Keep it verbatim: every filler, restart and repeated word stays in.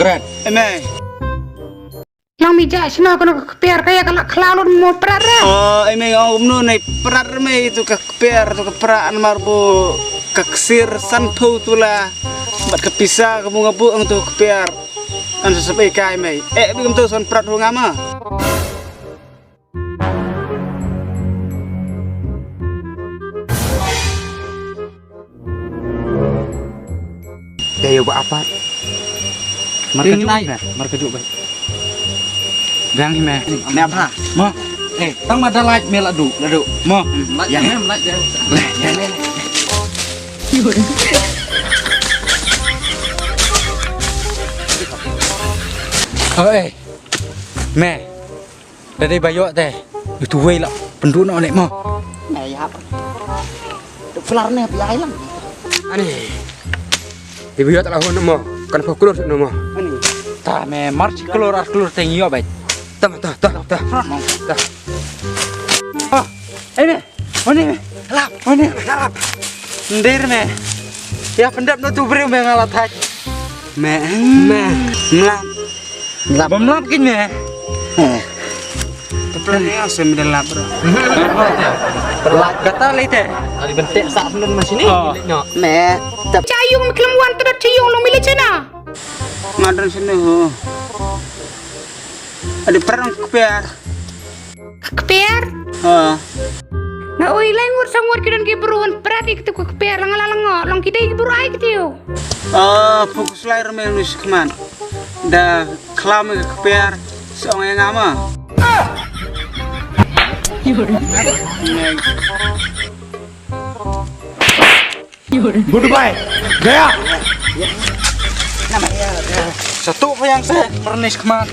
Kren. Em eh. Lang mi ja shna kono ka kper ka ya ka la khlaw lun mo prat re. Oh, em eh, ong kumno nai prat re mei tu ka kper tu ka prat namar bo ka ksir san phew tu la. Bat ka pisa ka bunga bu ang tu ka kper. An sa sabai kai mei. Eh, bi kum tu san prat hu ngama. Dei ba apat. Marka juk ba. Marka juk ba. Biang hi me. Me apa? Mo. Eh, tang ma da light me la du, la du. Mo. Light ya me, light ya. Oh, eh. Me. Da dei ba ïoh te. Itu wei la. Pendu no lek mo. Nah, ya apa? Tu kelar ne biar hilang. Ani. Ibu ïoh tak lahun mo. Kan fokus no mo. Ani. Ta me march keluar ar keluar teng ïoh bai. Tam ta ta ta. Ta. Ah, ini. Mane me? Lap, mane? Lap. Ndir me. Ya pendap no tu briew me nga la thait. Me. Me. Mlap. Mlap. Ba mlap kin me. Eh. Teplan ni asa me da lap bro. Lap kata lei te. Ari bentek sa sendon masih ni. Oh. No. Me. Tep. Chayung me klem wan tedot chayung long mili chena. Ngadon sini ho. Ada perang kepiar. Kper? Ha. Nga oi lai ngut sa ngut ki don ki bru wan prat ïa kitu ka kper la nga la ngo long ki dei ki bru ai kitu. Ah, fokus lai rmel nu shikman. Da klam ka kper song ïa nga ma. Goodbye. Gaya. Satu pa yang se pernis kmat.